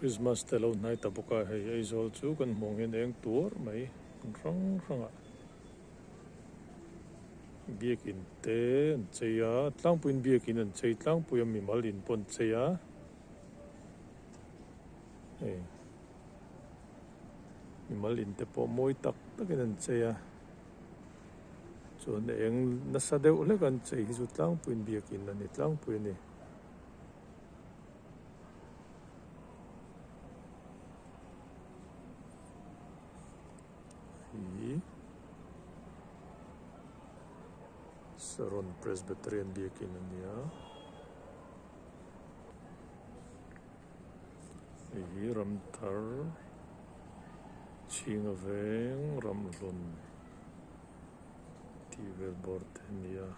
Christmas te lo hnai ta bawk a hei Aizawl chu kan hmuh ang hian eng tuar mai hmun hrang hrangah biakin te an chei a tlangpuiin biakin an chei tlangpui a mimal in pawh an chei a hei mimal in te pawh mawi tak takin an chei a chuan eng nasa deuh hlek an chei hi chu tlangpuiin biakin a ni tlangpui a ni. Hi Saron Presbyterian biakin a ni a hei hi Ramthar Chhinga veng Ramhlun tih vel bawr te a ni a.